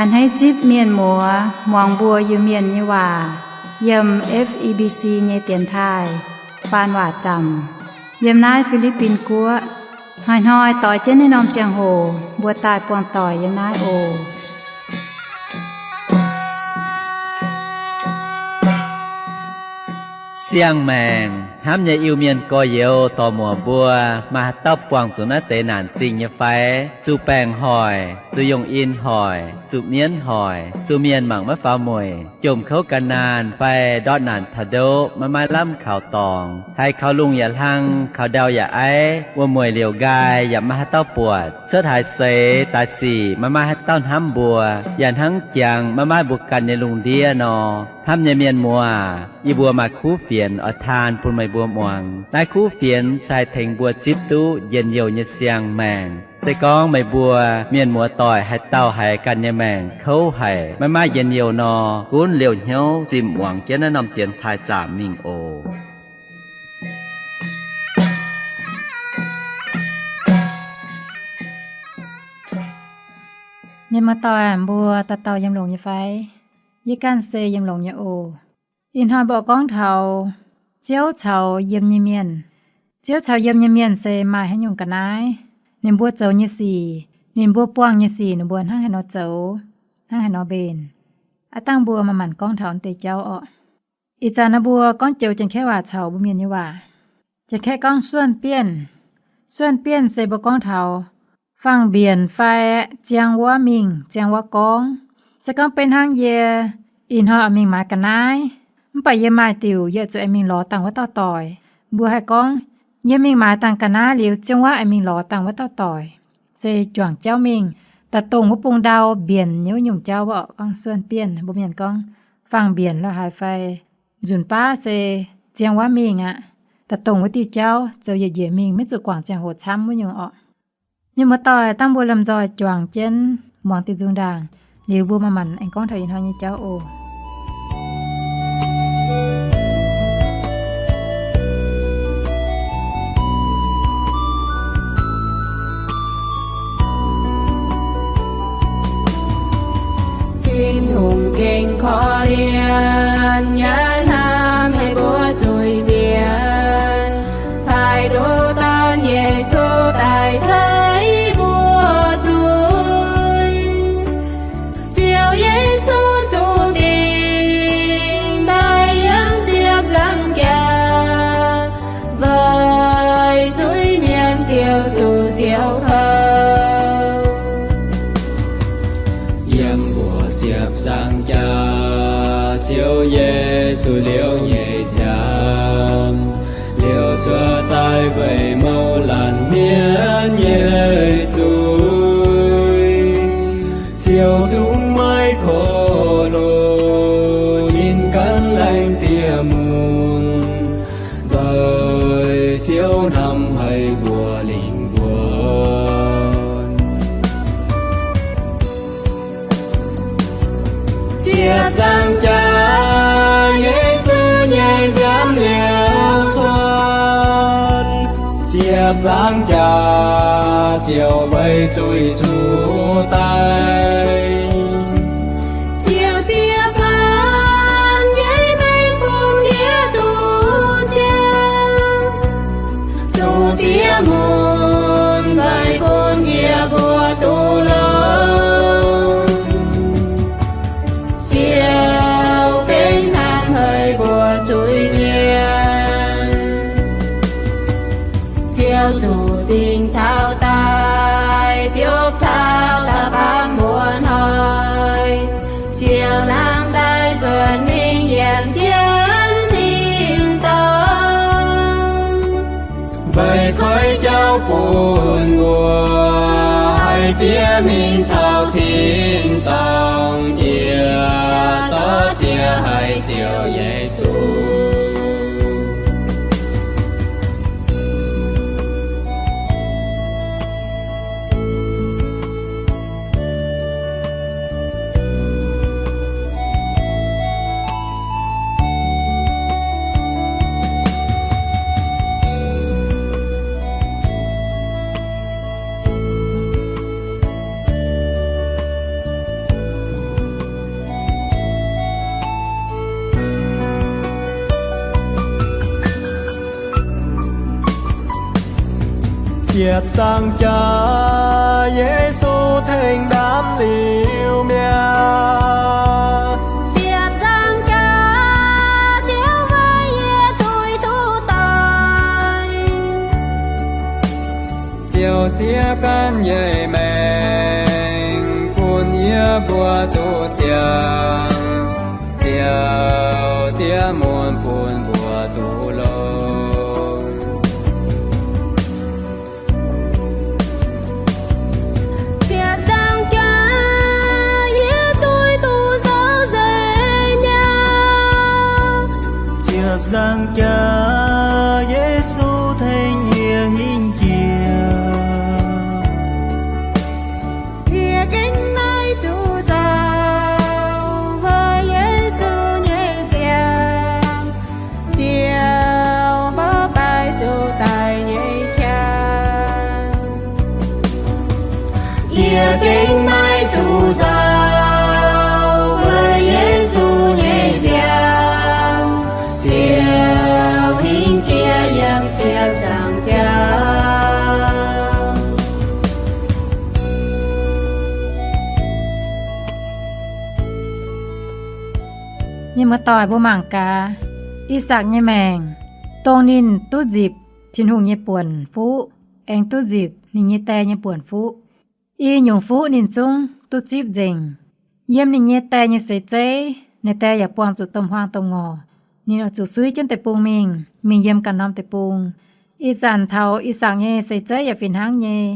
A'hneiv zipv mienh muoz muangx mbuo Iu-Mienh nyei waac yiem F E B C nyei dienx taaih faan waac zaamc yiem naaiv Fi^li^bin Guoqv. Hnoi-hnoi doix jienv naaiv norm ziangh hoc mbuo daaih buangh doic yiem naaiv oc. Siang-maengc hnamv nyei Iu-Mienh gorx-youz dorc-muoc mbuo, maaih haaix dauh buangh zuqc naaiv deix naanc zingh nyei fai? Zuqc baengc hoic, zuqc yungh in hoic, zuqc mienv hoic, zuqc mienh mangc maiv faaux mueic, jomc kouv ga'naanh fai ndortv naanc taux ndoqv maiv maaih lamh kaux dorngx, haiz kaux lungh yaac hlang, kaux ndau yaac aiv, wuom mueic liouc nqaai yaac maiv maaih haaix dauh buatc, cuotv haaix seix daaih sic maiv maaih haaix dauh hnamv mbuo, yaac hnangv jangx maiv maaih mbuo ganh nyei lungh ndiev nor. Hnamv nyei mienh muoz, yie mbuo maaih kuv fienx oix taan bun meih mbuo muangx. Naaiv kuv fienx se haih tengx mbuo zipv duqv njien-youh nyei siang-maengc. Se gorngv meih mbuo mienh muoz doic haaix dauh haiz ganh nyei maengc kouv haic, maiv maaih njien-youh nor, gunv liouh hnyouv zimh muangx jienv naaiv norm dienx taaih zaamc mingh oc. Mienh muoz doic, mbuo dauh dauh yiem longx nyei fai? Yie ganh se yiem longx nyei oc. Ih hnoi mbuo gorngv taux Ziouv caux yiem nyei mienh. Ziouv caux yiem nyei mienh se maaih haaix nyungc ga'naaiv? Ninh mbuo zoux nyei sic, ninh mbuo buangh nyei sic, ninh mbuo hnangv haaix nor zoux, hnangv haaix nor mbenc? Aav dangh mbuo manc-manc gorngv taux deix jauv orqc. Ih zanc naaiv mbuo gorngv joux Janx-Kaeqv waac caux mbuo Mienh nyei waac. Janx-Kaeqv gorngv ส่วนเปลี่ยน. ส่วนเปลี่ยน se mbuo gorngv taux fangx mbienc fai ziang wuov mingh, ziang wuov gorngv. Se gorngv beiv hnangv yie ih hnoi oix mingh maaiz ga'naaiv, mv baac yie maaih diuc yie zuqc aengx mingh lorz dangh wuov dauh doic. Mbuo haih gorngv, yie mingh maaiz dangh ga'naaiv liuz, ziang wuov aengx mingh lorz dangh wuov dauh doic. Se juangc jauv mingh, daaih dongh wuov bung ndau mbienc nyei wuov nyungc jauv orqc, gorngv ส่วนเปลี่ยน. Mbuo Mienh gorngv fangx mbienc lorh haaix fai nzunc baav se ziang wuov mingh aqv. Daaih dongh wuov diuh jauv zoux njiec njiec mingh, maiv zuqc guangc ziangh hoc camv wuov nyungc orqc. Mienh muoz-doic, dangh mbuo lomh nzoih juangc jienv muangx diuh nzung ndaangc, liuz mbuo manc-manc aengx gorngv taux ih hnoi nyei jauv oc. Tin-Hungh gengh korv-lienh, yaac hnamv haic mbuo zuiz-mienh, paaiv nduqc Dorn Yesu daaih taiv mbuo zuiz. Ziouv Yesu zuqc dingc daaih yiem ziepc nzaangc jaax, weic zuiz-mienh ziouc zuqc siou kouv. Yiem mbuo ziepc nzaangc jaax Ziouv Yesu liouv nyei nziaamv, liouh cuotv daaih weic mouz laanh mienv nyei zuiz. Ziouv zungv maiv korv-loh, ninh gan laengz dieh mun, weic Ziouv hnamv haic mbuo lingh wuonh. Ziepc nzaangc jaax Yesu nyei nziaamv liouh cuotv, ziepc nzaangc jaax Ziouv weic zuiz zuqc daic. Ziouv siev faanv nyei mengh bung yie duqv ziangh, zuqc dieh mun weic bun yie mbuo duqv longx. Ziouv gengh hnamv haic mbuo zuiz-mienh. Ziouv zuqc dingc taux daaih biopv taux da'faam mbuo hnoi, Ziouv nangh daaih nzuonx mingh yiem jienv tin-dorngh, weic koiv jauv bun mbuo haih diev mingh taux tin-dorngh. Yie dorh ziex haic Ziouv Yesu. Ziepc nzaangc jaax Yesu tengx ndaamv liuz mi'aqv. Ziepc nzaangc jaax Ziouv weic yie zuiz duqv daic, ziouc siev ganh nyei maengc bun yie mbuo duqv ziangh, ziouc diev mun bun mbuo duqv longx. Ziepc nzaangc jaax yie zuiz duqv nzauh nzengc mi'aqv. Ziepc nzaangc jaax Yesu tengx yie hingh jiex. Yie gengh maiv zuqc nzauh weic Yesu nyei nziaamv, ziouc mborqv baaix zuqc daic nyei qangx. Yie gengh maiv zuqc nzauh weic Yesu nyei nziaamv, ziouc hingh jiex yiem ziepc nzaangc jaax. Mienh muoz-doic, mbuo mangc gaax, I^sakc nyei maengc, dongh ninh duqv nzipc Tin-Hungh nyei buonc fuqv, aengx duqv nzipc ninh nyei die nyei buonc fuqv. I nyungc fuqv ninh zungv duqv zipv nzengc. Yiem ninh nyei die nyei seix zeiv, ninh die yaac buangh zuqc domh huaang domh ngorc. Ninh oix zuqc suiv jienv deic-bung mingh, mingh yiem ganh norm deic-bung. Ih zanc taux I^sakc nyei seix zeiv yaac fih hnangv nyei.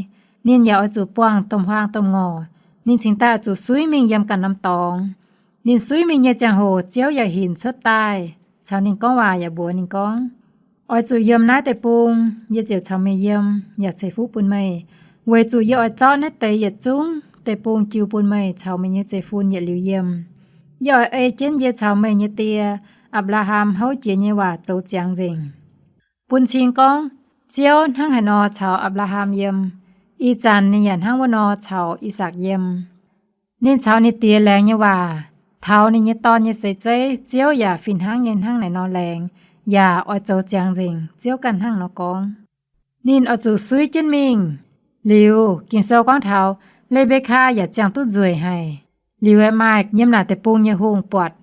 Ninh yaac oix zuqc buangh domh huaang domh ngorc. Ninh cingx daaih oix zuqc suiv mingh yiem ganh norm dorngx. Ninh suiv mingh nyei ziangh hoc Ziouv yaac hinc cuotv daaih caux ninh gorngv waac yaac mbuox ninh gorngv, oix zuqc yiem naaiv deic-bung, yie ziouc caux meih yiem yaac ceix fuqv bun meih, weic zuqc yie oix zorqv naaiv deix yietc zungv deic-bung jiu bun meih caux meih nyei zeiv-fun yietc liuz yiem. Yie oix ei jienv yie caux meih nyei die, Apc^laa^ham, houv jiex nyei waac zoux ziangx nzengc. Bun cing gorngv Ziouv hnangv haaix nor caux Apc^laa^ham yiem, ih zanc ninh yaac hnangv wuov nor caux I^sakc yiem. Ninh caux ninh die laengz nyei waac, taux ninh nyei dorn nyei seix zeiv, Ziouv yaac fih hnangv nyei hnangv naaiv nor laengz, yaac oix zoux ziangx nzengc Ziouv ganh hnangv nor gorngv. Ninh oix zuqc suiv jienv mingh. Liuz Ging-Sou gorngv taux Le^mbe^kaa yaac ziangh duqv nzueic haic. Liuz aeqv, maaih yiem naaic deic-bung nyei hungh buatc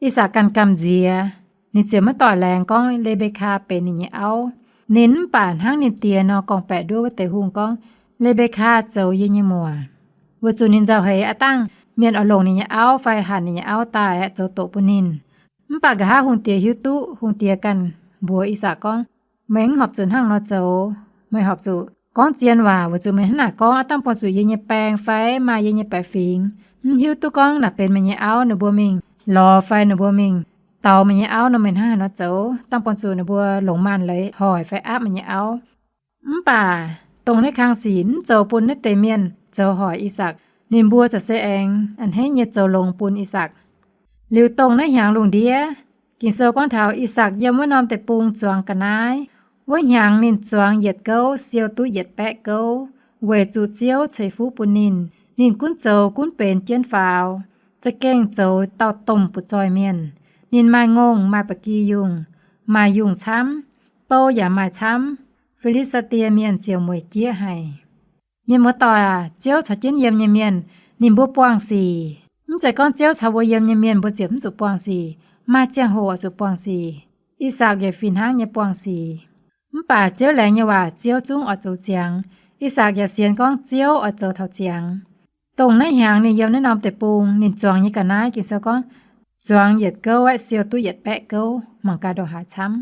I^sakc ganh gamh nziex, ninh ziouc maiv doic laengz gorngv Le^mbe^kaa benx ninh nyei auv. Ninh mv baac hnangv ninh die nor gorngv-baeqc nduov wuov deix hungh gorngv, Le^mbe^kaa zoux yie nyei muoc. Weic zuqc ninh nzauh heix aqv, dangh mienh oix longc ninh nyei auv fai hanc ninh nyei auv daaih aeqv, zoux doqc bun ninh. Mv baac nqa'haav hungh diex hiuv duqv, hungh diex ganh mbuox I^sakc gorngv, meih mv horpc zuqc hnangv nor zoux. Meih horpc zuqc gorngv zien waac, weic zuqc meih hnangv naaic gorngv aqv, dangh buangh zuqc yie nyei baeng fai maaih yie nyei baeqc fingx mv hiuv duqv gorngv naaic benx meih nyei auv, ninh mbuo mingh lorz fai ninh mbuo mingh daux meih nyei auv nor, meih hnangv haaix nor zoux? Dangh buangh zuqc ninh mbuo longc maanh leiz hoic fai aapv meih nyei auv. Mv baac dongh naaiv kang sic mv zoux bun naaiv deix mienh zoux hoic I^sakc, ninh mbuo ziouc se aengx a'hneiv nyei zoux longx bun I^sakc. Liuz dongh naaiv hnyangx lungh ndiev, Ging-Sou gorngv taux I^sakc yiem wuov norm deic-bung zuangx ga'naaiv. Wuov hnyangx ninh zuangx yietc gouv siou duqv yietc baeqv gouv, weic zuqc Ziouv ceix fuqv bun ninh. Ninh gunv zoux gunv benx jienv faaux, za'gengh zoux dauh domh butv-zoih mienh. Ninh maaih ngongh, maaih ba'gi yungh, maaih yungh camv, bou yaac maaih camv. Fi^li^saa^die Mienh ziouc mueic jieqv haic. Mienh muoz-doic aac, Ziouv caux jienv yiem nyei mienh, ninh mbuo buangh sic. Mv zeiz gorngv Ziouv caux mbuo yiem nyei mienh mbuo ziouc mv zuqc buangh sic. Maaih ziangh hoc oix zuqc buangh sic. I^sakc yaac fih hnangv nyei buangh sic. Mv baac Ziouv laengz nyei waac Ziouv zungv oix zoux ziangx. I^sakc yaac sienx gorngv Ziouv oix zoux taux ziangx. Dongh naaiv hnyangx ninh yiem naaiv norm deic-bung, ninh zuangx nyei ga'naaiv, Ging-Sou gorngv, zuangx yietc gouv aeqv, siou duqv yietc baeqv gouv, mangc gaax ndongc haaix camv.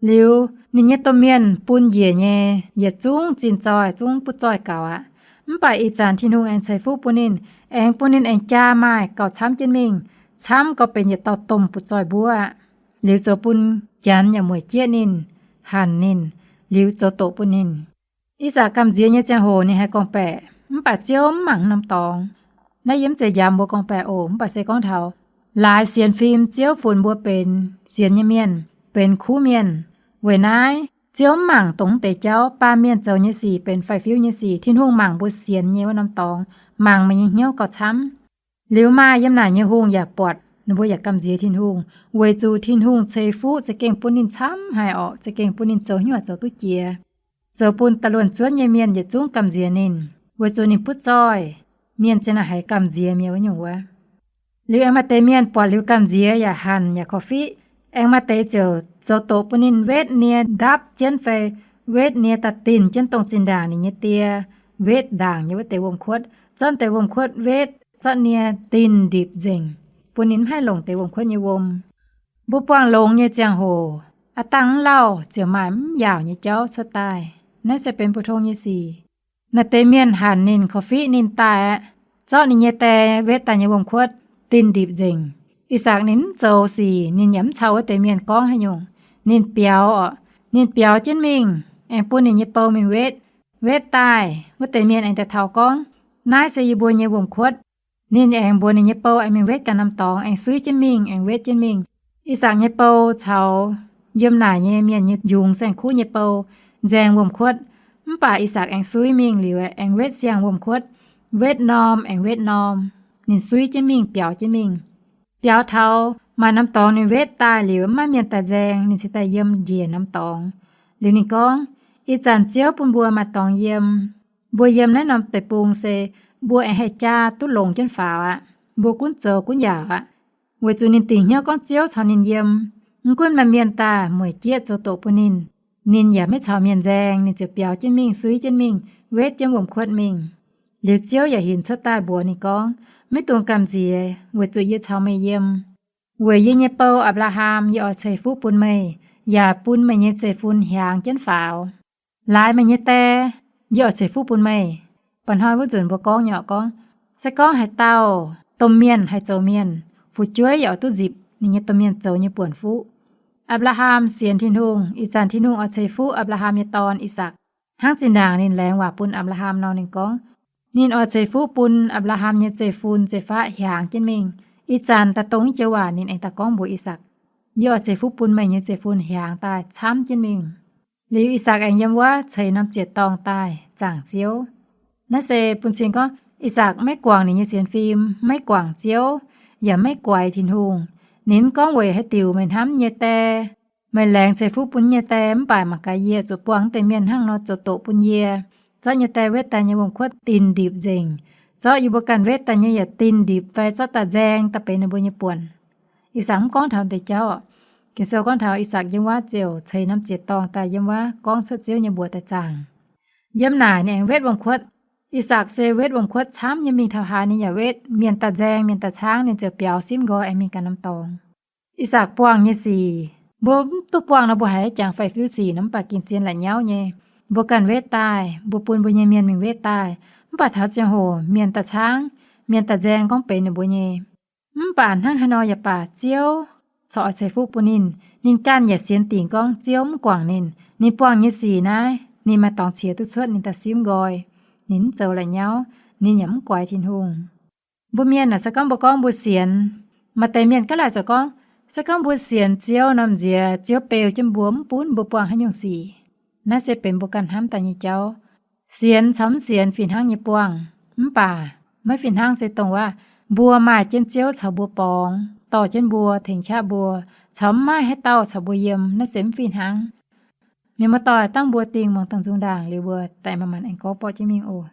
Liuz ninh nyei domh mienh bun njiec nyei yietc zungv zinh zoih zungv butv zoih gaux aqv. Mv baac ih zanc Tin-Hungh aengx ceix fuqv bun ninh, aengx bun ninh aengx jaa maaih gauh camv jienv mingh, camv gauh benx yietc dauh domh butv zoih mbuov aqv. Liuz zoux bun Janx yaac mueic jieqv ninh, hanc ninh, liuz zoux doqc bun ninh. I^sakc gamh nziex nyei ziangh hoc ninh haih gorngv-baeqc, mv baac Ziouv mv mangc norm dorngx. Naaiv yie mv zeiz njamv mbuo gorngv-baeqc oc, mv baac se gorngv taux laaix sienx fim Ziouv funx mbuo benx sienx nyei mienh, benx kuv mienh. Weic naaiv Ziouv mv mangc dongh deix jauv, baamh mienh zoux nyei sic benx faix-fiuv nyei sic. Tin-Hungh mangc mbuo sienx nyei wuov norm dorngx, mangc meih nyei hnyouv gauh camv. Liuz maaih yiem naaic nyei hungh yaac buatc, ninh mbuo yaac gamh nziex Tin-Hungh, weic zuqc Tin-Hungh ceix fuqv za'gengh bun ninh camv haic orqc, za'gengh bun ninh zoux hnyouv zoux duqv jiex. zoux bun da'luonx zuonv nyei mienh yietc zungv gamh nziex ninh, weic zuqc ninh butv zoih. Mienh ziang naaic haiz gamh nziex mi'aqv wuov nyungc wuov. Liuz aengx maaih deix mienh buatc liuz gamh nziex yaac hanc yaac korv-fiqv. Aengx maaih deix ziouc zoux doqc bun ninh wetv nie ndapv jienv fai wetv nie daaih dinh jienv dongh zinh ndaangc ninh nyei die wetv ndaangc nyei wuov deix wuom-kuotv, zorqv deix wuom-kuotv wetv, zorqv nie dinh ndipc nzengc, bun ninh mv haih longc deix wuom-kuotv nyei wuom. Mbuo buangh longx nyei ziangh hoc, aav dangh mv lauh ziouc maaih mv yaauc nyei jauv cuotv daaih. Naaiv se benx mbu'ndongx nyei sic. Naaiv deix mienh hanc ninh, korv-fiqv ninh daaih aqv, zorqv ninh nyei die wetv daaih nyei wuom-kuotv dinh ndipc nzengc. Ih-Sakc ninh mv zoux sic, ninh yaac mv caux wuov deix mienh gorngv haaix nyungc. Ninh biaux oc, ninh biaux jienv mingh aengx bun ninh nyei bou mingh wetv. Wetv daaih wuov deix mienh aengx daaih taux gorngv, naaiv se yie mbuo nyei wuom-kuotv. Ninh aengx mbuox ninh nyei bou aengx mingh wetv ganh norm dorngx, aengx suiv jienv mingh, aengx wetv jienv mingh. Ih-Sakc nyei bou caux yiem naaic nyei mienh nyei njungx saeng-kuv nyei bou nzaeng wuom-kuotv. Mv baac Ih-Sakc aengx suiv mingh liuz aengx wetv siang wuom-kuotv, wetv norm aengx wetv norm. Ninh suiv jienv mingh, biaux jienv mingh. Biaux taux maaih norm dorngx ninh wetv daaih liuz maiv maaih mienh daaih nzaeng, ninh cingx daaih yiem njiec norm dorngx. Liuz ninh gorngv, ih zanc Ziouv bun mbuo maaih dorngx yiem. Mbuo yiem naaiv norm deic-bung se mbuo aengx haih jaa duqv longx jienv faaux aqv. Mbuo gunv zoux gunv yaauc aqv. Weic zuqc ninh dingc hnyouv gorngv Ziouv caux ninh yiem. Mv gunv maaih mienh daaih mueic jieqv zoux doqc bun ninh, ninh yaac maiv caux mienh nzaeng, ninh ziouc biaux jienv mingh, suiv jienv mingh, wetv jienv wuom-kuotv mingh. Liuz Ziouv yaac hinc cuotv daaih mbuox ninh gorngv, maiv dungx gamh nziex, weic zuqc yie caux meih yiem. Weic yie nyei bou Apc^laa^ham yie oix ceix fuqv bun meih, yaac bun meih nyei zeiv-fun hiaangx jienv faaux. Laaix meih nyei die, yie oix ceix fuqv bun meih. Mba'hnoi wuov nzunc mbuo gorngv nyei oc, gorngv, se gorngv haaix dauh domh mienh haih zoux mienh, fu'jueiv yaac oix duqv nzipc ninh nyei domh mienh zoux nyei buonc fuqv. Apc^laa^ham sienx Tin-Hungh, ih zanc Tin-Hungh oix ceix fuqv Apc^laa^ham nyei dorn, Ih^sakc. Hnangv zinh ndaangc ninh laengz waac bun Apc^laa^ham nor, ninh gorngv, ninh oix ceix fuqv bun Apc^laa^ham nyei zeiv-fun zeiv-faqv hiaangx jienv mingh. Ih zanc daaih dongh naaiv joux waac ninh aengx daaih gorngv mbuox Ih^sakc, yie oix ceix fuqv bun meih nyei zeiv-fun hiaangx daaih camv jienv mingh. Liuz Ih^sakc aengx yiem wuov ceix norm ziec-dorngh daaih zaangc Ziouv. Naaiv se bun cing gorngv Ih^sakc maiv guangc ninh nyei sienx fim, maiv guangc Ziouv, yaac maiv guaix Tin-Hungh. Ninh mv gorngv weic haaix diuc meih hnamv nyei die, meih laengz ceix fuqv bun nyei die, mv baac mangc gaax yie zuqc buangh deix mienh hnangv nor zoux doqc bun yie, zorqv nyei die wetv daaih nyei wuom-kuotv dinh ndipc nzengc, zorqv yie mbuo ganh wetv daaih nyei yaac dinh ndipc fai zorqv daaih nzaeng daaih benx ninh mbuo nyei buonc. Ih^sakc mv gorngv taux deix jauv. Ging-Sou gorngv taux Ih^sakc yiem wuov ziouc ceix norm ziec-dorngh daaih yiem wuov gorngv cuotv Ziouv nyei mbuox daaih zaangc. Yiem naaic ninh aengx wetv wuom-kuotv. Ih^sakc se wetv wuom-kuotv camv nyei, mingh taux haaix ninh yaac wetv. Mienh daaih nzaeng, mienh daaih caangv, ninh ziouc biaux simv nqoi aengx mingh ganh norm dorngx. Ih^sakc buangh nyei sic, mbuo mv duqv buangh nor mbuo haiz jangx faix-fiuv sic nor, mv baac ging zien la'nyauv nyei. Mbuo ganh wetv daaih, mbuo bun mbuo nyei mienh mingh wetv daaih, mv baac taux ziangh hoc mienh daaih caangv, mienh daaih nzaeng gorngv benx ninh mbuo nyei. Mv baac hnangv haaix nor yaac baac Ziouv corc oix ceix fuqv bun ninh. Ninh ganh yaac sienx dingc gorngv Ziouv mv guangc ninh. Ninh buangh nyei sic naaiv, ninh maaih dorngx qiex duqv cuotv ninh daaih simv nqoi. Ninh mv zoux la'nyauv, ninh yaac mv guaix Tin-Hungh. Mbuo mienh aah, se gorngv mbuo gorngv mbuo sienx, maaih deix mienh gaav laaic ziouc gorngv, se gorngv mbuo sienx Ziouv nor, m'nziex Ziouv beu jienv mbuo, mv bun mbuo buangh haaix nyungc sic. Naaiv se benx mbuo ganh hnamv daaih nyei jauv. Sienx caux mv sienx fih hnangv nyei buangh. Mv baac maiv fih hnangv se dongh wuov, mbuo maaih jienv Ziouv caux mbuo borngz, dorh jienv mbuo, tengx qaqv mbuo, caux mv maaih haaix dauh caux mbuo yiem, naaiv se mv fih hnangv. Mienh muoz-doic, dangh mbuo dingh muangx dangh nzung ndaangc liuz, mbuo daaih manc-manc aengx gorngv borqv jienv mingh oc.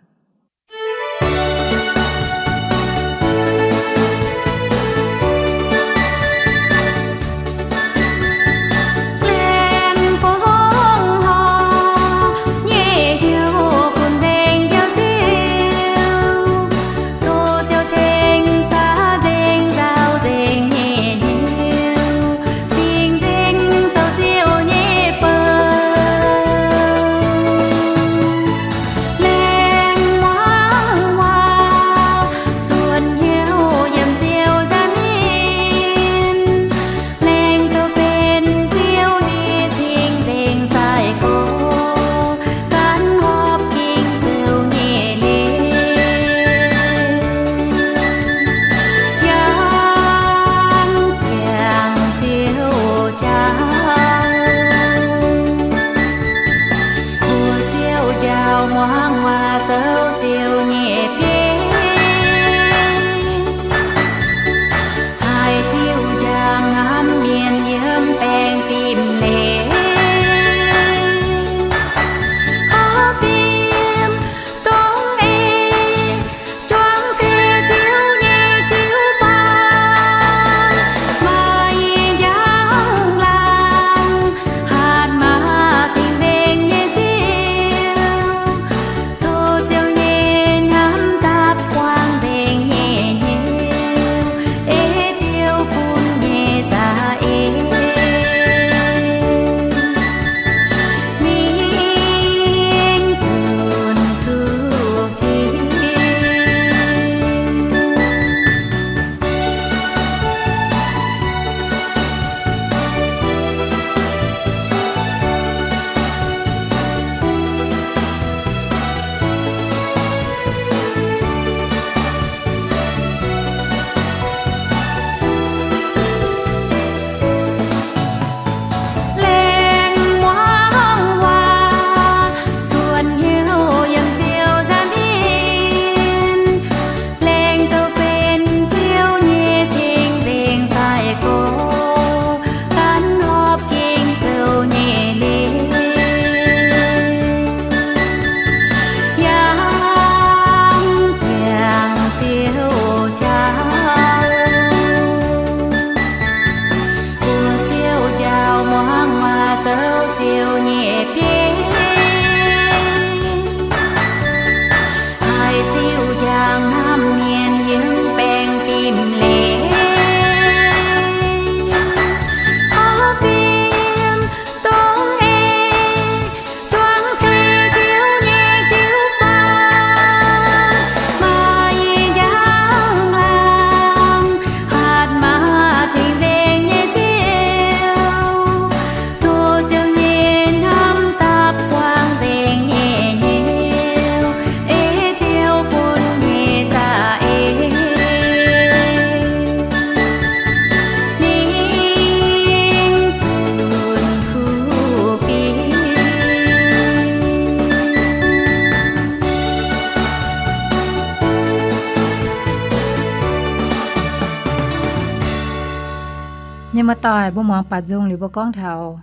Mienh muoz-doic, mbuo muangx baac nzung liuz mbuo gorngv taux,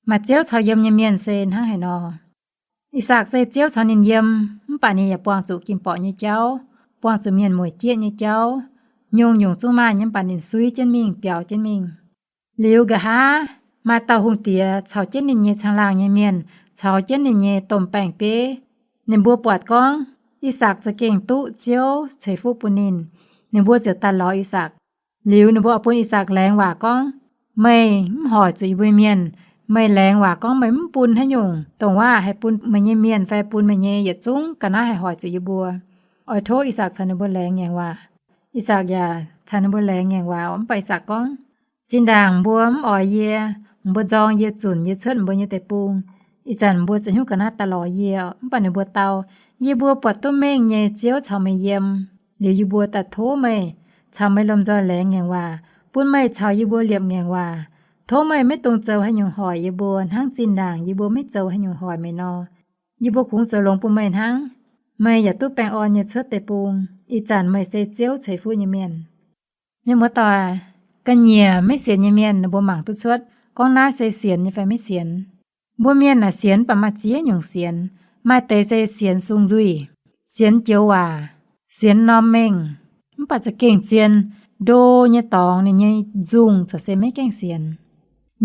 maaih Ziouv caux yiem nyei mienh se hnangv haaix nor. Isaak se Ziouv caux ninh yiem, mv baac ninh yaac buangh zuqc ging-borqc nyei jauv, buangh zuqc mienh mueic jieqv nyei jauv, nyungc-nyungc zungv maaih nyei, mv baac ninh suiv jienv mingh, biaux jienv mingh. Liuz nqa'haav maaih dauh hungh diex caux jienv ninh nyei caangh laangh nyei mienh, caux jienv ninh nyei domh baeng-bieiv. Ninh mbuo buatc gorngv Isaak za'gengh duqv Ziouv ceix fuqv bun ninh, ninh mbuo ziouc daaih lorz Isaak. Liuz ninh mbuo oix bun Isaak laengz waac gorngv, meih mv hoic zuqc yie mbuo mienh. Meih laengz waac gorngv meih mv bun haaix nyungc dongh waac haih bun meih nyei mienh fai bun meih nyei yietc zungv ga'naaiv haih hoic zuqc yie mbuo. Oix tov Isaak caux ninh mbuo laengz ngaengc waac. Isaak yaac caux ninh mbuo laengz ngaengc waac, mv baac Isaak gorngv, zinh ndaangc mbuo mv oix yie, mbuo nzorng yie, zunc yie cuotv mbuo nyei deic-bung, ih zanc mbuo za'hnyungv ga'naaiv daaih lorz yie. Mv baac ninh mbuo dau, yie mbuo buatc duqv mengh nyei Ziouv caux meih yiem. Liuz yie mbuo daaih tov meih caux meih lomh nzoih laengz ngaengc waac, bun meih caux yie mbuo liepc ngaengc waac. Tov meih maiv dungx zoux haaix nyungc hoic yie mbuo hnangv zinh ndaangc yie mbuo maiv zoux haaix nyungc hoic meih nor. Yie mbuo kungx zoux longx bun meih hnangv. Meih yaac duqv baengh orn nyei cuotv deic-bung. Ih zanc meih se Ziouv ceix fuqv nyei mienh. Mienh muoz-doic, ga'nyiec maiv sienx nyei mienh ninh mbuo mangc duqv cuotv gorngv naaiv se sienx nyei fai maiv sienx. Mbuo mienh naaic sienx baac maaih ziex nyungc sienx. Maaih deix se sienx sung nzuih, sienx joux waac, sienx norm mengh, mv baac za'gengh zien ndo nyei dorngx ninh nyei nzungh corc se maiv gaengh sienx.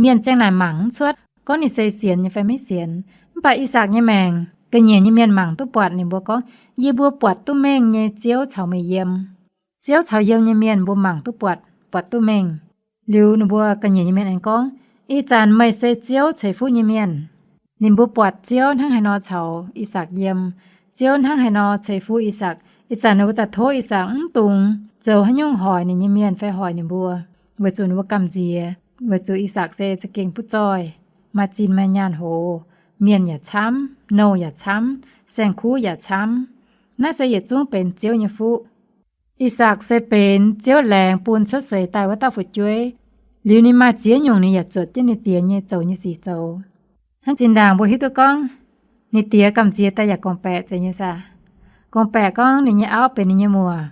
Mienh ziang naaic mangc mv cuotv gorngv ninh se sienx nyei fai maiv sienx. Mv baac Isaak nyei maengc ga'nyiec nyei mienh mangc duqv buatc, ninh mbuo gorngv, yie mbuo buatc duqv mengh nyei Ziouv caux meih yiem. Ziouv caux yiem nyei mienh mbuo mangc duqv buatc, buatc duqv mengh. Liuz ninh mbuo ga'nyiec nyei mienh aengx gorngv, ih zanc meih se Ziouv ceix fuqv nyei mienh. Ninh mbuo buatc Ziouv hnangv haaix nor caux Isaak yiem, Ziouv hnangv haaix nor ceix fuqv Isaak. Ih zanc ninh mbuo daaih tov Isaak mv dungx zoux haaix nyungc hoic ninh nyei mienh fai hoic ninh mbuo, weic zuqc ninh mbuo gamh nziex, weic zuqc Isaak se za'gengh butv zoih, maaih zinh maaih nyaanh hoz, mienh yaac camv, nouh yaac camv, saeng-kuv yaac camv. Naaiv se yietc zungv benx Ziouv nyei fuqv. Isaak se benx Ziouv laengz bun cuotv seix daaih wuov dauh fu'jueiv. Liuz ninh maaih ziex nyungc ninh yaac zuotc jienv ninh diex nyei zoux nyei sic zoux. Hnangv zinh ndaangc mbuo hiuv duqv gorngv, ninh diex gamh nziex daaih yaac gorngv-baeqc zeiz nyei saah? Gorngv-baeqc gorngv ninh nyei auv benx ninh nyei muoc.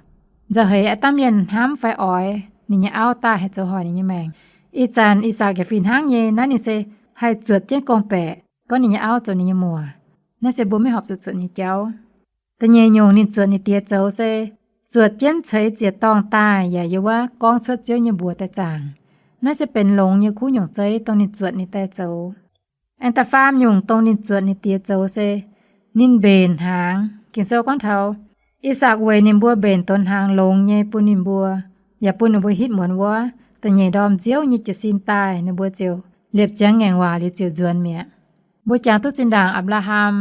Nzauh heix aav dangh mienh hnamv fai oix ninh nyei auv daaih haih zoux hoic ninh nyei maengc. Ih zanc Isaak yaac fih hnangv nyei, naaiv ninh se haih zuotc jienv gorngv-baeqc gorngv ninh nyei auv zoux ninh nyei muoc. Naaiv se mbuo maiv horpc zuqc zuotc nyei jauv. Da'nyeic nyungc ninh zuotc ninh diex zoux se zuotc jienv ceix ziec-dorngh daaih yaac yiem wuov gorngv cuotv Ziouv nyei mbuox daaih zaangc. Naaiv se benx longx nyei kuv nyungc zeiv dongh ninh zuotc ninh diex zoux. Aengx da'faam nyungc dongh ninh zuotc ninh diex zoux se ninh mbenc hnaangx. Ging-Sou gorngv taux Isaak weic ninh mbuo mbenc donx hnaangx longx nyei bun ninh mbuo, yaac bun ninh mbuo hitv muonz wuov da'nyeic ndorm nziouv nyei jiez sin daaih ninh mbuo ziouc liepc ziangx ngaengc waac liuz ziouc nzuonx mi'aqv. Mbuo jangx duqv zinh ndaangc Apc^laa^ham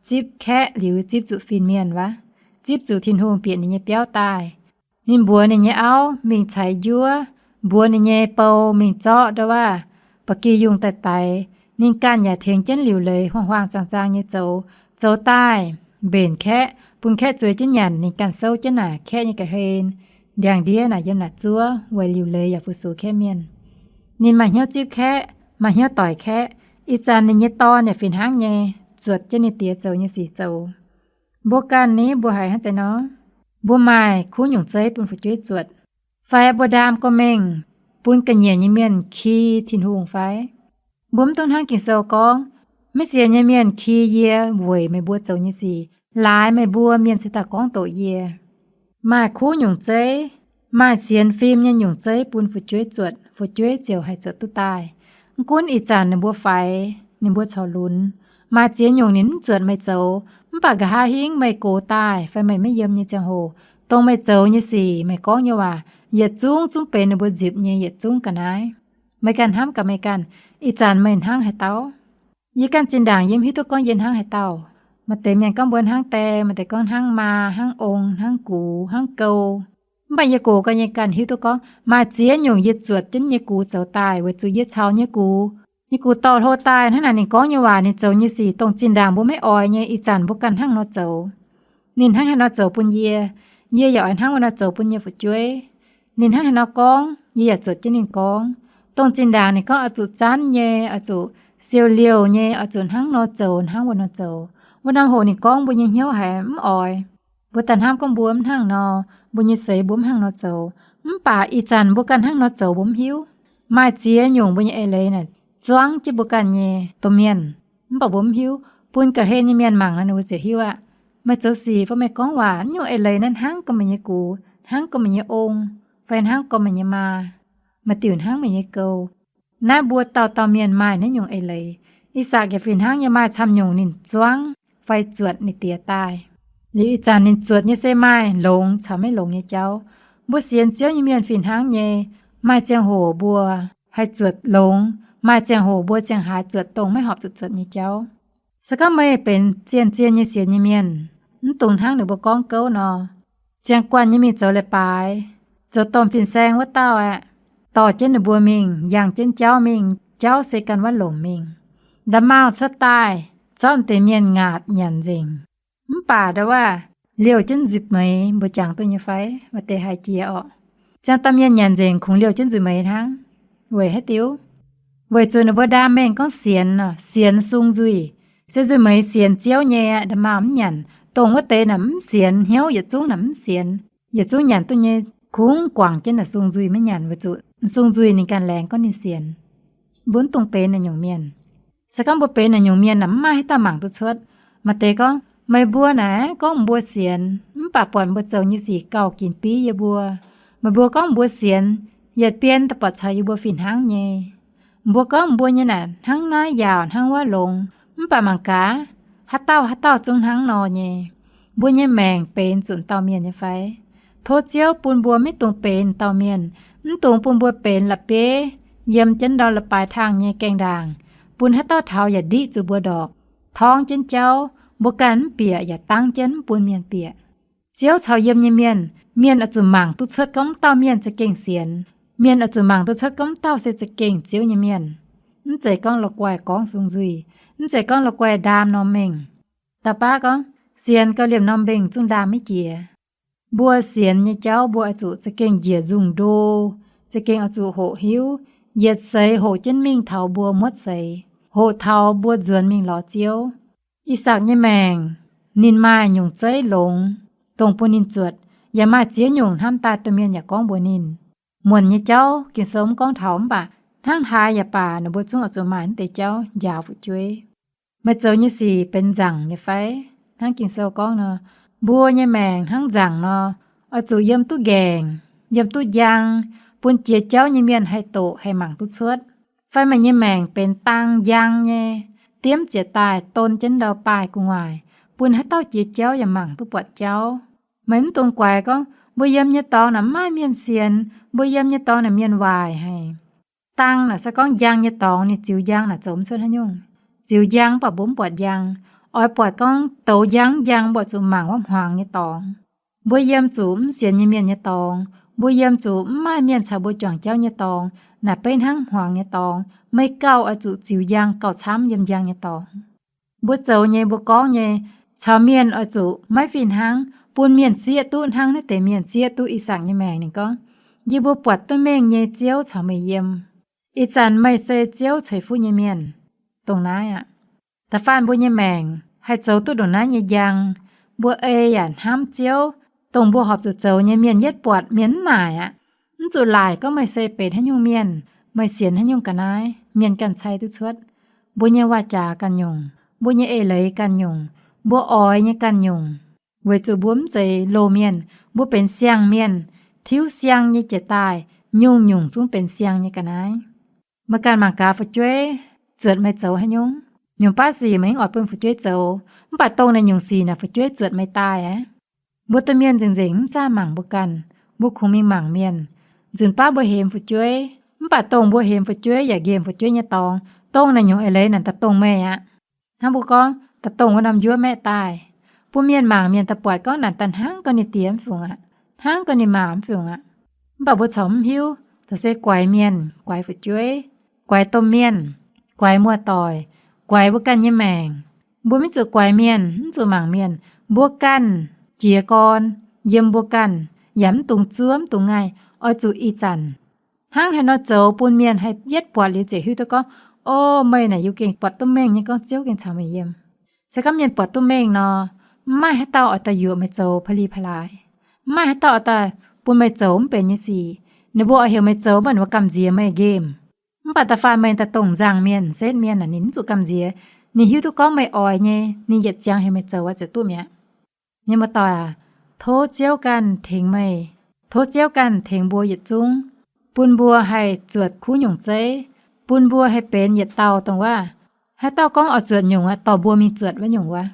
zipv kaeqv liuz zipv zuqc fin-mienh wuov, zipv zuqc Tin-Hungh bieqc ninh nyei biauv daaih. Ninh mbuox ninh nyei auv mingh caux njuov, mbuox ninh nyei bou mingh zorqv ndau wuov ba'gi yungh daaih daix. Ninh ganh yaac tengx jienv liuc leiz huaang-huaang zaang-zaang nyei zoux. Zoux daaih mbenc kaeqv, bun kaeqv zueiz jienv nyanc. Ninh ganh souv jienv naaic kaeqv nyei ga'hlen, ndiangx-ndiev naaic yiem naaic zuov weic liuc leiz yaac fu-sux kaeqv mienh. Ninh maaih hnyouv zipv kaeqv, maaih hnyouv doic kaeqv. Ih zanc ninh nyei dorn yaac fih hnangv nyei zuotc jienv ninh diex zoux nyei sic zoux. Mbuo ganh ni mbuo haiz hnangv deix nor, mbuo maaih kuv nyungc zeiv bun fu'jueiv zuotc, fai mbuo ndaam gorqv-mengh bun ga'nyiec nyei mienh ki Tin-Hungh fai? Mbuo mv dungx hnangv Ging-Sou gorngv, maiv sienx nyei mienh ki yie weic meih mbuo zoux nyei sic, laaix meih mbuo mienh se daaih gorngv doqc yie. Maaih kuv nyungc zeiv, maaih sienx fim nyei nyungc zeiv bun fu'jueiv zuotc, fu'jueiv ziouc haih zuotc duqv daaih. Mv gunv ih zanc ninh mbuo faix, ninh mbuo corc lunx, maaih ziex nyungc ninh mv zuotc meih zoux, mv baac nqa'haav hingv meih gox daaih fai meih maiv yiem nyei ziangh hoc, dongh meih zoux nyei sic, meih gorngv nyei waac, yietc zungv zungv benx ninh mbuo nzipc nyei yietc zungv ga'naaiv. Meih ganh hnamv gaax meih ganh, ih zanc meih hnangv haaix dauh? Yie ganh zinh ndaangc yie mv hiuv duqv gorngv yie hnangv haaix dauh. Maaih deix mienh gorngv mbuo hnangv die, maaih deix gorngv hnangv maa, hnangv ong, hnangv gux, hnangv gouv. Mv baac yie gox gau nyei ganh hiuv duqv gorngv maaih ziex nyungc yie zuotc jienv nyei gux zoux daaih, weic zuqc yie caux nyei gux, nyei gux dorh hlo daaih hnangv naaic ninh gorngv nyei waac, ninh zoux nyei sic dongh zinh ndaangc mbuo maiv oix nyei, ih zanc mbuo ganh hnangv nor zoux. Ninh hnangv haaix nor zoux bun yie, yie yaac oix hnangv wuov nor zoux bun yie nyei fu'jueiv. Ninh hnangv haaix nor gorngv, yie yaac zuotc jienv ninh gorngv. Dongh zinh ndaangc ninh gorngv oix zuqc zanv nyei, oix zuqc siou liouh nyei, oix zuqc hnangv nor zoux, hnangv wuov nor zoux, wuov norm hoc ninh gorngv mbuo nyei hnyouv haiz mv oix. Mbuo daaih hnamv gorngv mbuo mv hnangv nor, mbuo nyei seix mbuo mv hnangv nor zoux. Mv baac ih zanc mbuo ganh hnangv nor zoux mbuo mv hiuv. Maaih ziex nyungc mbuo nyei eix leiz naaic zuangv jienv mbuo ganh nyei domh mienh, mv baac mbuo mv hiuv. Bun ga'hlen nyei mienh mangc nor ninh mbuo ziouc hiuv aqv. Meih zoux sic fai meih gorngv waac, nyungc eix leiz naaiv hnangv gorngv meih nyei gux, hnangv gorngv meih nyei ong, fai hnangv gorngv meih nyei maa, maaih diuc hnangv meih nyei gou. Naaiv mbuo dauh dauh mienh maaih naaiv nyungc eix leiz. I^sakc yaac fih hnangv nyei maaih camv nyungc ninh zuangv fai zuotc ninh diex daaih. Liuz ih zanc ninh zuotc nyei se maaih longx caux maiv longx nyei jauv. Mbuo sienx Ziouv nyei mienh fih hnangv nyei, maaih ziangh hoc mbuo haih zuotc longx, maaih ziangh hoc mbuo ziangh haaix zuotc dongh maiv horpc zuqc zuotc nyei jauv. Se gorngv meih benx zien-zien nyei sienx nyei mienh, mv dungx hnangv ninh mbuo gorngv gouv nor, ziangh guanh nyei mingh zoux leiz-baaix, zoux domh fin-saeng wuov dauh aeqv, dorh jienv ninh mbuo mingh, yangh jienv jauv mingh, jauv se ganh wuov lomc mingh. Nda'maauh cuotv daaih, zorqv deix mienh ngaatc nyanc nzengc. Mv baac nda'waav liouh jienv nzuih meix, mbuo jangx duqv nyei fai? Maaih deix haiz jiex orqc. Ziangh dauh mienh nyanc nzengc kungx liouh jienv nzuih meix hnangv. Weic haaix diuc? Weic zuqc ninh mbuo ndaam mengh gorngv sienx nor, sienx sung nzuih. Se nzuih meix sienx Ziouv nyei aqv, nda'maauh mv nyanc. Dongh wuov deix naaic mv sienx, hnyouv yietc zungv naaic mv sienx. Yietc zungv nyanc duqv nyei, kungx guangc jienv naaic sung nzuih maiv nyanc weic zuqc sung nzuih ninh ganh laengz gorngv ninh sienx. Mbuo mv dungx benx naaic nyungc mienh. Se gorngv mbuo benx naaic nyungc mienh naaic, mv maaih haaix dauh mangc duqv cuotv. Maaih deix gorngv, meih mbuo naaic gorngv mbuo sienx, mv baac buatc mbuo zoux nyei sic gauh ginx bieiv yie mbuo. Meih mbuo gorngv mbuo sienx, yietc bien daaih buatc caux yie mbuo fih hnangv nyei. Mbuo gorngv mbuo nyei naaic hnangv naaiv yaauc hnangv wuov longx, mv baac mangc gaax, haaix dauh haaix dauh zungv hnangv nor nyei. Mbuo nyei maengc benx zuqc dauh mienh nyei fai? Tov Ziouv bun mbuo maiv dungx benx dauh mienh, mv dungx bun mbuo benx la'bieiv yiem jienv ndau leiz-baaix tangh nyei gaengh ndaangc, bun haaix dauh taux yaac ndiqv zuqc mbuo ndorpc, torngv jienv jauv, mbuo ganh mv bieqc yaac dangv jienv mv bun mienh bieqc. Ziouv caux yiem nyei mienh, mienh oix zuqc mangc duqv cuotv gorngv mv dauh mienh za'gengh sienx. Mienh oix zuqc mangc duqv cuotv gorngv mv dauh se za'gengh Ziouv nyei mienh. Mv zeiz gorngv la'guaih gorngv sung nzuih, mv zeiz gorngv la'guaih ndaam norm mengh. Da'baav gorngv, sienx gauh liemh norm mengh zungv ndaam maiv jiex. Mbuo sienx nyei jauv mbuo oix zuqc za'gengh njiec nzungh ndo, za'gengh oix zuqc hoqc hiuv, yietc seix hoqc jienv mingh taux mbuo muotv seix, hoqc taux mbuo nzuonx mingh lorz Ziouv. I^sakc nyei maengc, ninh maaih nyungc zeiv longx, dongh bun ninh zuotc, yaac maaih ziex nyungc hnamv daaih domh mienh yaac gorngv mbuox ninh. Muonc nyei jauv Ging-Sou mv gorngv taux, mv baac hnangv haaix yaac baac ninh mbuo zungv oix zuqc maaih naaiv deix jauv njaaux fu'jueiv. Meih zoux nyei sic benx nzaangc nyei fai? Hnangv Ging-Sou gorngv nor, mbuo nyei maengc hnangv nzaangc nor, oix zuqc yiem duqv nqaengc, yiem duqv njang, bun jiex jauv nyei mienh haih doqc haih mangc duqv cuotv. Fai meih nyei maengc benx dang njang nyei, diemv ziec daaih don jienv ndau-baaih gu'nguaaic, bun haaix dauh jiex jauv yaac mangc duqv buatc jauv. Meih mv dungx guaix gorngv, mbuo yiem nyei dorngx naaic mv maaih mienh sienx, mbuo yiem nyei dorngx naaic mienh waaic haic. Dang naaic se gorngv njang nyei dorngx, ninh ziux njang naaic zoux mv cuotv haaix nyungc. Ziux njang mv baac mbuo mv buatc njang. Oix buatc gorngv douz njang mv njang, mbuo zuqc mangc wuov hmuangx nyei dorngx. Mbuo yiem zuqc mv sienx nyei mienh nyei dorngx, mbuo yiem zuqc mv maaih mienh caux mbuo juangc jauv nyei dorngx, naaic beiv hnangv hmuangx nyei dorngx. Meih gauh oix zuqc ziux njang gauh camv yiem njang nyei dorngx. Mbuo zoux nyei, mbuo gorngv nyei, caux mienh oix zuqc maiv fih hnangv, bun mienh zieqv duqv hnangv naaiv deix mienh zieqv duqv I^sakc nyei maengc. Ninh gorngv, yie mbuo buatc duqv mengh nyei Ziouv caux meih yiem. Ih zanc meih se Ziouv ceix fuqv nyei mienh. Dongh naaiv aqv. Da'faanh mbuo nyei maengc haih zoux duqv ndongc naaiv nyei njang, mbuo ei yaac hnamv Ziouv, dongh mbuo horpc zuqc zoux nyei mienh yietv buatc mienh mv naaic aqv. Mv zuqc laaic gorngv meih se benx haaix nyungc mienh, meih sienx haaix nyungc ga'naaiv, mienh ganh cai duqv cuotv. Mbuo nyei waac-jaax ganh nyungc, mbuo nyei eix leiz ganh nyungc, mbuo oix nyei ganh nyungc. Weic zuqc mbuo mv zeiz loz-mienh, mbuo benx siang-mienh, tiuv siang nyei jiex daaih, nyungc-nyungc zungv benx siang nyei ga'naaiv. Meih ganh mangc gaax fu'jueiv zuotc meih zoux haaix nyungc. Nyungc baav sic meih mv oix bun fu'jueiv zoux, mv baac dongh naaiv nyungc sic naaic fu'jueiv zuotc meih daaih aqv. Mbuo domh mienh nzengc-nzengc mv zaah mangc mbuo ganh, mbuo kungx mingh mangc mienh. Nzunc baav mbuo hemx fu'jueiv, mv baac dongh mbuo hemx fu'jueiv yaac nqemh fu'jueiv nyei dorngx, dongh naaiv nyungc eix leiz naaic daaih dongh meih aqv. Hnangv mbuo gorngv, daaih dongh wuov norm njuov maeqv daaih, bun mienh mangc, mienh daaih buatc gorngv naaic daaih hnangv gau ninh diex mv fungc aqv, hnangv gau ninh maa mv fungc aqv. Mv baac mbuo corc mv hiuv, corc se guaix mienh, guaix fu'jueiv, guaix domh mienh, guaix muoz-doic, guaix mbuo ganh nyei maengc. Mbuo mv zuqc guaix mienh, mv zuqc mangc mienh. Mbuo ganh jiez gorn, yiem mbuo ganh, yaac mv dungx zuov, mv dungx ngaih, oix zuqc ih zanc hnangv haaix nor zoux bun mienh haih yietv buatc liuz ziouc hiuv duqv gorngv, o, meih naaic yie gengh buatc duqv mengh nyei gorngv Ziouv gengh caux meih yiem. Se gorngv mienh buatc duqv mengh nor, mv maaih haaix dauh oix daaih yuoqc meih zoux pa'li pa'laaix. Mv maaih haaix dauh oix daaih bun meih zoux mv benx nyei sic. Ninh mbuo oix heuc meih zoux mv baac ninh mbuo gamh nziex meih nqemh. Mv baac da'faanh meih daaih dongh nzangc mienh, setv mienh aah, ninh mv zuqc gamh nziex. Ninh hiuv duqv gorngv meih oix nyei, ninh yietc ziangx heuc meih zoux oix zuqc duqv mi'aqv. Mienh muoz-doic aac, tov Ziouv ganh tengx meih. Tov Ziouv ganh tengx mbuo yietc zungv, bun mbuo haih zuotc kuv nyungc zeiv, bun mbuo haih benx yietc dauh dongh wuov, haaix dauh gorngv oix zuotc nyungc aqv, dorh mbuo mingh zuotc wuov nyungc wuov.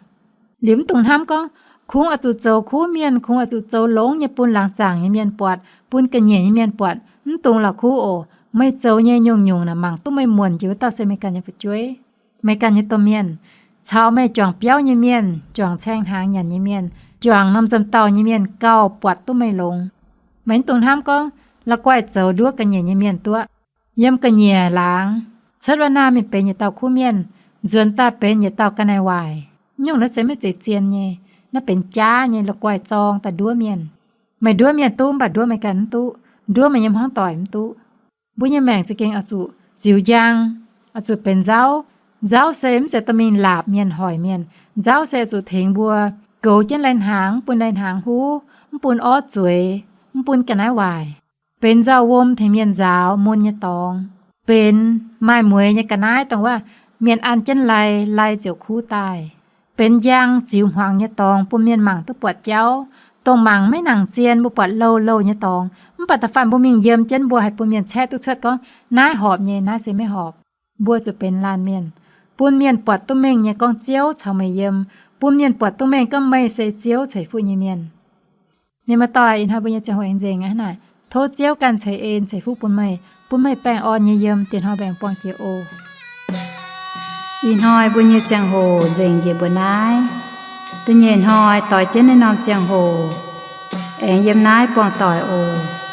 Liuz mv dungx hnamv gorngv, kungx oix zuqc zoux kuv mienh, kungx oix zuqc zoux longx nyei bun laangz zaangc nyei mienh buatc, bun ga'nyiec nyei mienh buatc. Mv dungx la'kuqv oc. Meih zoux nyei nyungc-nyungc naaic mangc duqv meih muonc jiex wuov dauh se meih ganh nyei fu'jueiv, meih ganh nyei domh mienh, caux meih juangc biauv nyei mienh, juangc caeng hnaangx nyanc nyei mienh, juangc norm nzamc dauh nyei mienh gauh buatc duqv meih longx. Meih mv dungx hnamv gorngv la'guaih zoux nduov ga'nyiec nyei mienh duqv. Yiem ga'nyiec laangz cuotv wuov naaiv mingh benx yietc dauh kuv mienh, nzuonx daaih benx yietc dauh ga'naaiv waaic. Nyungc naaiv se maiv zeiz zien nyei. Naaiv benx jaav nyei, la'guaih zorng daaih nduov mienh. Meih nduov mienh duqv mv baac nduov meih ganh mv duqv, nduov meih nyei hmuangv doic mv duqv. Mbuo nyei maengc za'gengh oix zuqc ziux njang, oix zuqc benx nzauv. Nzauv se mv zeiz dorh mingh laapc mienh hoic mienh. Nzauv se oix zuqc tengx mbuo goux jienv lai-hnaangx, mv bun lai-hnaangx huv, mv bun orv zueiz, mv bun ga'naaiv waaic. Benx nzauh wuom tengx mienh nzaaux mun nyei dorngx. Benx maaih mueix nyei ga'naaiv dongh wuov, mienh an jienv lai, lai ziouc kuv daaih. Benx njang ziux hmuangx nyei dorngx bun mienh mangc duqv buatc jauv. Dongh mangc maiv nangc zien, mbuo buatc louh louh nyei dorngx, mv baac da'faanh mbuo mingh yiem jienv, mbuo haih bun mienh caeqv duqv cuotv gorngv naaiv horpc nyei, naaiv se maiv horpc. Mbuo zuqc benx laanh mienh, bun mienh buatc duqv mengh nyei gorngv Ziouv caux meih yiem, bun mienh buatc duqv mengh gorngv meih se Ziouv ceix fuqv nyei mienh. Mienh muoz-doic, ih hnoi mbuo nyei ziangh hoc aengx nzengc aqv naaic. Tov Ziouv ganh ceix en ceix fuqv bun meih, bun meih baengh orn nyei yiem, dieh hnoi mbuo aengx buangh jiex oc. Ih hnoi mbuo nyei ziangh hoc nzengc njiec mbuo naaiv. Da'nyeic hnoi doix jienv naaiv norm ziangh hoc aengx yiem naaiv buangh doic oc.